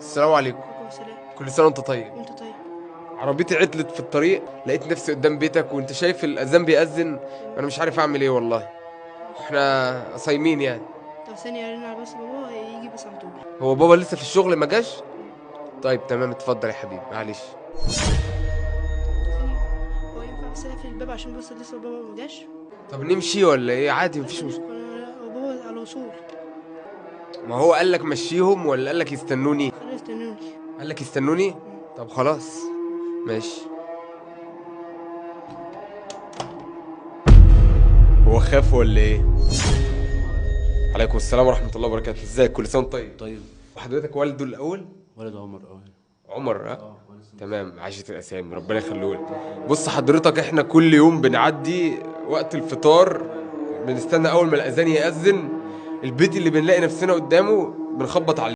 السلام عليكم. عليكم السلام. كل سنة وانت طيب. وانت طيب. عربيتي عطلت في الطريق، لقيت نفسي قدام بيتك وانت شايف الاذان بيأذن، انا مش عارف اعمل ايه والله. احنا صايمين يعني. طب ثانية ارن على بس بابا يجي بس على طول. هو بابا لسه في الشغل ما جاش؟ طيب تمام، اتفضل يا حبيبي، معلش. ثانية، هو ينفع بس اقفل الباب عشان بس لسه بابا ما جاش؟ طب نمشي ولا ايه؟ عادي مفيش مشكلة. هو بابا على وصول. ما هو قال لك مشيهم ولا قال لك يستنوني؟ خليه يستنوني. قال لك يستنوني؟ طب خلاص ماشي. هو خاف ولا ايه؟ عليكم السلام ورحمة الله وبركاته. ازيك؟ كل سنة وانت طيب. طيب. وحضرتك والده الأول؟ ولد عمر. اه عمر. اه اه. تمام، عاشت الأسامي، ربنا يخليهولك. بص حضرتك، احنا كل يوم بنعدي وقت الفطار بنستنى أول ما الأذان يأذن، البيت اللي بنلاقي نفسنا قدامه بنخبط عليه.